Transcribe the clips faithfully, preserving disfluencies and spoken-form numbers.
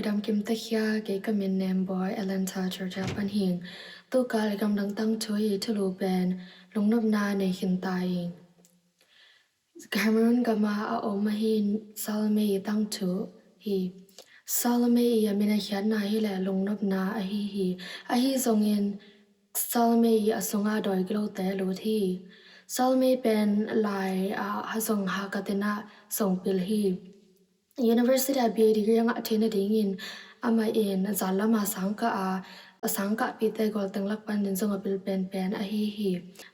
Dam kim ta khia, kei ka min Nembawi, Atlanta, Georgia pan hi ing. Tuka i gamdang tangthu i thulu pen lungnopna nei khin ta ing. Cameroon gama a om ahi Salome i tangthu hi. Salome i a min a khiatna hi leh lungnopna ahi hi. Ahi zongin Salome i a sunga dawi gilote lut hi. Salome pen lai a zong hakatina zong pil hi. University a B A degree a ngah theihna dingin amah in zan lama sangkah a, a sangkahpihte gol teng lak panin zong a pil penpen ahi hi.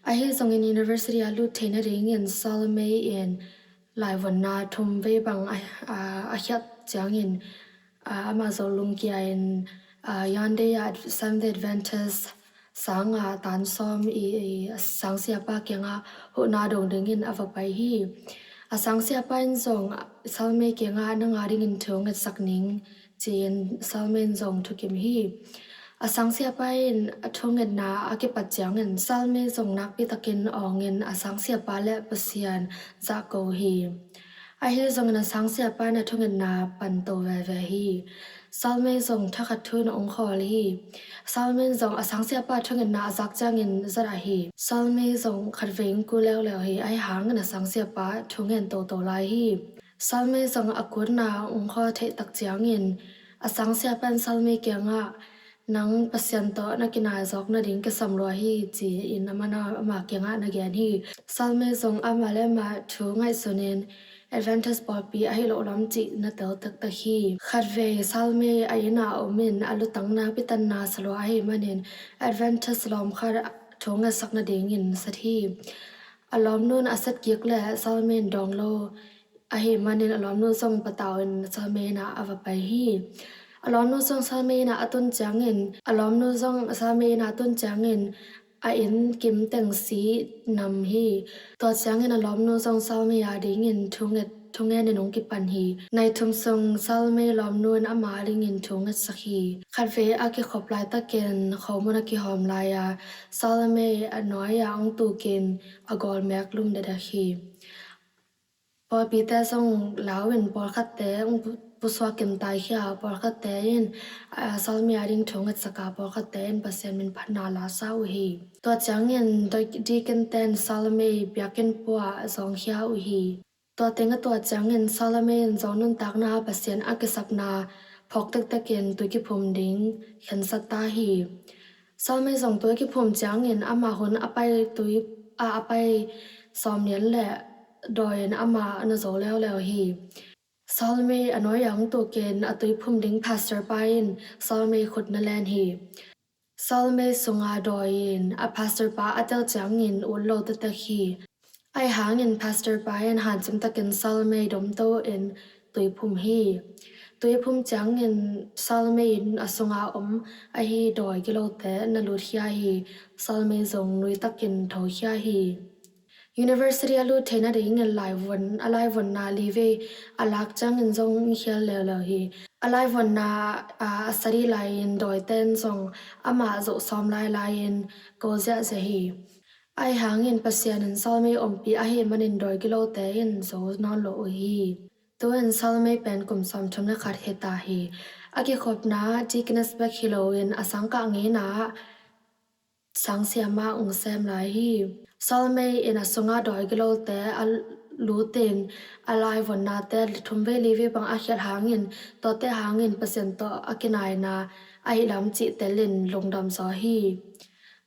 Ahi zongin university a lut theihna dingin Salome in laivonna thum vei bang a, a, a khiat ciangin, a, amah zong lungkia in, a, Yaoundé a Ad-, Seventh Day Adventist sanga tan sawm i, i a sangsiapa kiangah huhna dong dingin a va pai hi. A sangsiapa in zong Salome kiangah nang a dingin thu ngetsak ning ci-in Salome in zong thukim hi. A sangsiapa in a thungetna a kipat ciangin Salome zong nakpi takin awngin a sangsiapa le Pasian zahko hi. Ahi zongin a sangsiapa in a thungetna panto veve hi. Salome zong thakhat thu in a ong khawl hi. Salome in zong a sangsiapa thungetna a zak ciangin zadah hi. Salome zong khatvei ong kul leuleu hi. Ahi hangin a sangsiapa thungen toto lai hi. Salome zong a kutna ong khawl theih tak ciangin a sangsiapa in Salome kiangah nang Pasian tawh na kinai zawk nading kisam lua hi ci-in amah na, amah kiangah na gen hi. Salome zong amah le amah thu ngaihsunin Adventist pawlpi ahi loh lam cih na tel taktak hi. Khatvei Salome a inn a om in a lutang nakpi tan na sa lua ahi manin Adventist lawm khat thu ngetsak nadingin sat hi. A lawmnu in a sat kik le Salome in dawng lo ahi manin a lawmnu zong patau in Salome inn ah a va pai hi. A lawmnu zong Salome inn ah a tun ciangin, a lawmnu zong Salome inn ah a tun ciangin a inn kim teng si nam hi. Tua ciangin a lawmnu zong Salome a dingin thunget, thungen in ong kipan hi. Nai thum sung Salome lawmnu in ama a dingin thungetsak hi. Khatvei a kikhop laitakin khomun a kihawm lai a, Salome a nuai a ong tukin a gawlmek lum dekdek hi. Pawlpite zong lau in pawlkhatte ong pu-, pusuakin taikhia, pawlkhatte in, a, Salome a ding thungetsak a, pawlkhatte in Pasian min phatna lasa uh hi. Tua ciangin doi-, deacon ten Salome biakinn pua zawngkhia uh hi. Tua teng a tuah ciangin Salome in zong nuntakna Pasian a kisapna phawk tektekin tui kiphum ding khensat ta hi. Salome zong tui kiphum ciangin amah hun a pai tui a, a pai sawm lian le dawi in amah na zo leuleu hi. Salome a nuai a ong tukin a tui phum ding pastor pa in Salome khut na len hi. Salome sunga dawi in a pastor pa a tel ciangin ut lo tektek hi. Ahi hangin pastor pa in hancim takin Salome domto in tui phum hi. Tui phum ciangin Salome in a sunga om ahi dawi gilote na lutkhia hi. Salome zong nui takin thokhia hi. University a lut theihna dingin laivon, a laivonna li vei a lak ciangin zong khial leuleu hi. A laivonna, a, a study lai-in dawite in zong amah zoh sawm lailai-in ko ziahziah hi. Ahi hangin Pasian in Salome ompih ahi manin dawi gilote in zo nawn lo uh hi. Tu-in Salome pen kum sawmthum le khat hi ta hi. A kikhopna deaconess bek hi loin a sangkah ngeina ah sangsiama ong sem lai hi. Salome in a sunga dawi gilote a lutin a laivonnate thum vei li vei bang a khialh hangin tuate hangin Pasian tawh a kinaina ahi lam cih telin lungdam zaw hi.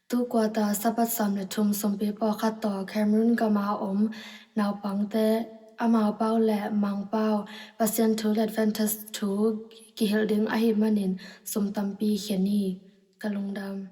Tu kuata Sabbath sawm le thum sumpi pawlkhat tawh Cameroon gama om naupangte amau pau le Mangpau Pasian thu le Adventist thu kihilh ding ahi manin sum tampi khen hi. Ka lungdam.